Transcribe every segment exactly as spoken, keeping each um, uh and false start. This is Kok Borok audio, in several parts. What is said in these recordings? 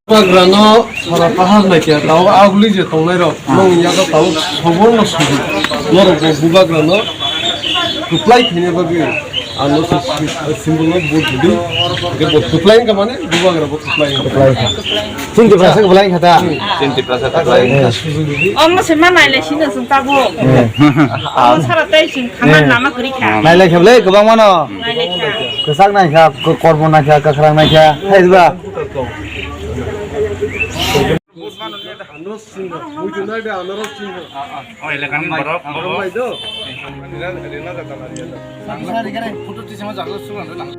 Bubagrano sara kaham naikha, tao aguli je tongnai rok, nong yago tao soborno sudu. Norok bo bubagrano kwplai khaina bagwi ano se si-, symbol no vote rwdi. Hwnkhe bo kwplai wngkha mane bubagra bo kwplai wngkha. Kwplai wngkha. Chini Tiprasa kwplai wngkha ta? Chini Tiprasa kwplai wngkha. Sudu rwdi. Omo se ma nailai sino chwng tabuk. Omo sara tei chwng thangna lama kwrwi kha. Nailai kha bwle kwbangma no. Nailai kha. Kwchak naikha, ko-, kormo naikha, kwkhwrang naikha, hai diba? Anos Sinha, buitu nai de Anos Sinha. O elakani borok, borok. Ang bai do. Rina, Rina jata lari jata. Photo tisama jago sugan lang.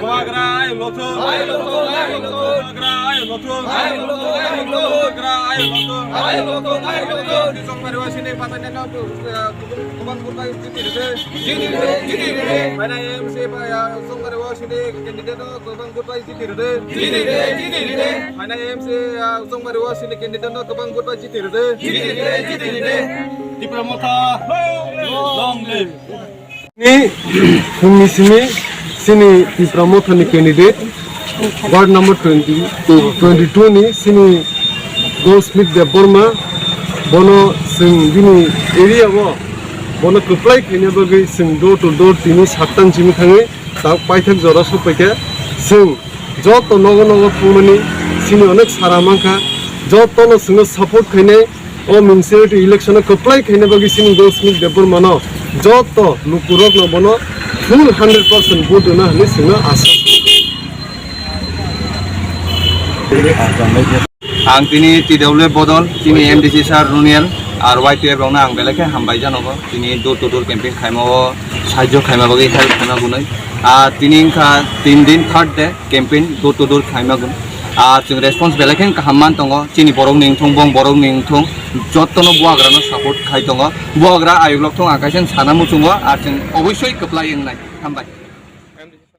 Bubagra ayo lothong. Ayo lothong, ayo lothong. Bubagra ayo lothong. Ayo lothong, ayo lothong. Bubagra ayo lothong. Ayo lothong, ayo lothong. Songmari wasini patai neno, kubang, kubang kurbai jiti rede. Jiti rede, jiti rede. Mana M C pa ya, Songmari wasini candidate no kubang kurbai jiti rede. Jiti rede, jiti rede. Mana M C ya, Songmari wasini candidate no kubang kurbai jiti rede. Jiti rede, jiti rede. Tipra Motha, long live. Ni phungni simi chini Tipra Mothani candidate, ward number twenty, twenty-two ni chini Goldsmith Debbarma, bono chwng bini area o bono kwplai khaina bagwi chwng door to door tini sattan simi thangwi tak paithak jora sokpaikha. Chwng joto nogo nogo thangmani chini onek sara mankha, jotono chwngno support khainai. O municipality election o kwplai khaina bagwi chini Goldsmith Debbarmano joto lukurokno bono full hundred percent vote rwna hwnwi chwngno asa. Ang tini T W F bodol, tini M D C sir Runiel, ar Y T F rokno ang belai khe hambai janogo. Tini door to door campaign khaima o sahajyo khaima bagwi help khaima gunwi. Ar tini wngkha tin din, third day. Campaign door to door khaima gun. Ah, chwng response belai khe kaham man tongo. Chini borok ni wngthong, bong borok ni wngthong, jotono buagra no support khai tongo. Buagra ayuk lok thong, ang kaisa sana muchungo, ah, chwng obosoi kwplai wngnai. Hambai.